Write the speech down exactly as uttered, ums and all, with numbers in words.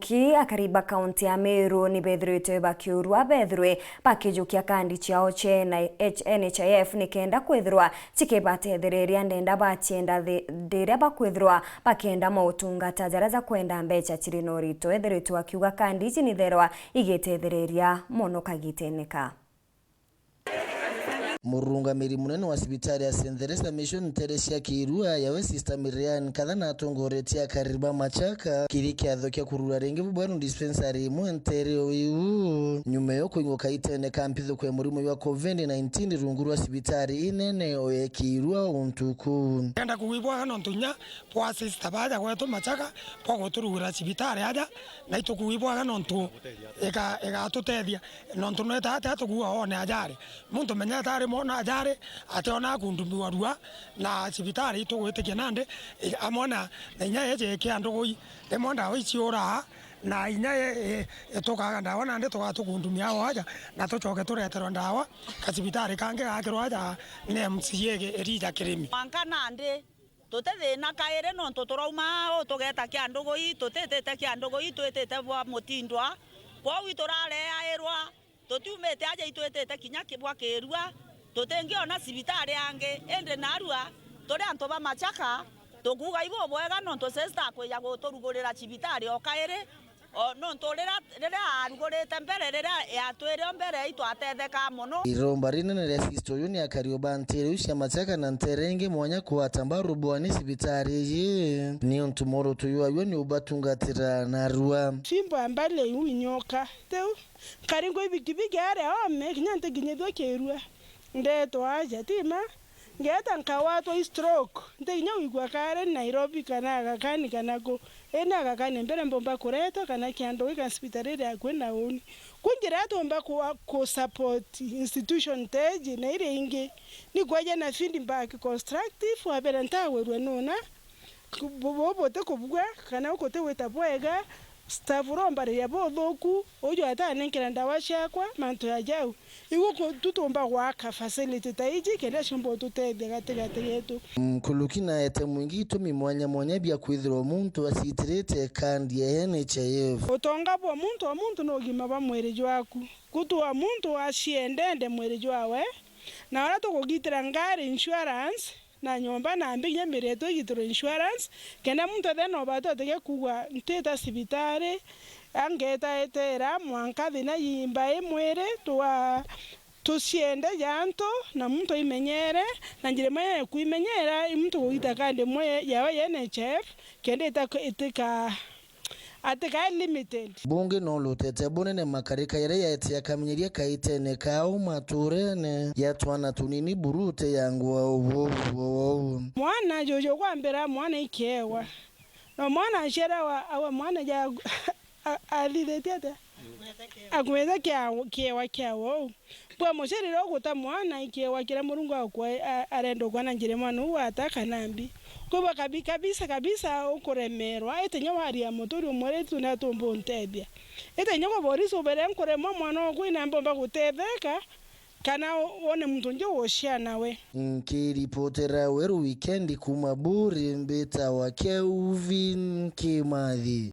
Ki akari ba kaunti ya Meru ni bethirite bakiurua bethirwe bakijukia kandi ciao cia N H N H I F nikenda kwithirwa cikibatethereria ndenda bacienda thi-, riria bakwithirwa bakienda mautungata jaria ja kwenda mbeca ciri na urito. Ethiritwe akiuga kandi iji nitherwa igitethereria mono kagitene ka. Murungamiri munene wa cibitari ya Saint Theresa Mission nteere cia Kirua, yawe Sister Miriam Kathana atongoretie akari ba Machaka kiri kiatho kia kurura ringi bubwenu dispensary imwe nteere o iu, nyuma yo kuing'uka itene ka mpithuko ya murimo jwa covid nineteen rungu rwa cibitari inene o ya Kirua untuku. Kenda kuigwaga nontu inya bwa sister baja gwetu Machaka bwa guturugira cibitari aja, na itukuigwaga nontu iga-, igatutethia. Nontu nweta atia tukuuga one ajari? Muntu menyete ari mwana ajari, ati ona akundumiwa rua, na cibitari itugwitikia nandi, i-, amwe na, na inya yeje kia ndugui. Rimwe ndawa iciuraa, na inya ye, ye, itukaga ndawa nandi tugatukundumia o aja, na tucoke tureterwa ndawa, ka cibitari kangi gakirwa aja ni M C A Elijah Kirimi. Mwanka nandi, tutithina kairi nontu turauma uu tugeeta kia ndugui, tutitite kia ndugui, twitite bwa mutindwa. Kwou iturareairwa, tutiumite aja itwitite kinya ki-, bwa Kirua, tutingiona cibitari angi, indi narua turi antu ba Machaka, tukuuga ibubwega nontu sister akwija guturugurira cibitari o kairi. O, nontu riria, riria arugurite mbere, riria yatwire o mbere, itwatetheka mono. Iromba rinene ria sister uyu ni akari o ba nteere iu cia Machaka na nteere ingi mwanya kwata mbaru bwani cibitari iji, niuntu mworoto jwajwe ni ubatungatira narua. Fimbo ya mbale iu inyoka, tiu, nkari ngui bikibiki aria ome, kinya ntikinyithua Kirua. Ndeetwa aja, ti ma? Ngeeta nkagwatwa i stroke. Nti kinya gwikua kari Nairobi kana Aga Khan kana ku. Indi Aga Khan mbere mbomba kuretwa kana kiando gika cibitari iri akui na uni. Ku njira iria tumba ku, ku support institution teji na iria ingi, ni kwaja na feedback constructive, wa mbere ntagwirue nuna, ku-, bu-, bu-, buti kubua, kana guti gwita bwega, staff urombariria buthuku, uju atanenkera ndawa ciakwa, mantu ya jau. Igu ku-, tu tumba gwaka facility ta iji, kenda ciumba ututethia gatigati getu. Nkuruki naete mwingi itumi mwanya mwanya bia kwithirwa muntu acitirite kandi ya N H I F. Utonga bwa muntu o muntu ni ugima bwa mwiri jwaku. Kutua muntu aciendende mwiri jwawe, na uria tukugitira ngari insurance, na nyomba na mbi kinya miri yetu igitirwe insurance, kenda muntu ethira na ubati utige kuugwa, "Ntita cibitari, a ngeeta etera mwanka thina yimba i mwiri, twa-, tuciende ja antu, na muntu aimenyere, na njira imwe ya kuimenyera, i muntu kugita kandi imwe yawe ya N H I F, kenda ita-, itika-, Atigae limited. Bungi no lutete bunene makarika jaria jaete akamenyeria kaitene kao maturene ja twana tunini burute ya ngua ubu. Mwana juju kwambira mwana ikiewa. No mwana aciara wa, awa mwana ja a-, athithitie atia? Akumete kia, kiewa kia wou. Bwa muciari riria uguta mwana, ikiewa kiria Murungu akwa-, a-, arenda ukwa na njira imwe, nuu wata kana mbi. Kwigua kabi-, kabisa, kabisa ukuremerwa, iti nya waria muturi umwe ritu na tumba untethia. Iti nya kwa borisi ubere nkuremwa mwana oku ina mbomba gutetheka, kana u-, wone muntu ungi ugucia nawe. Nkiripotera Weru Weekend kuma Buri, mbitawa Kelvin Kimathi.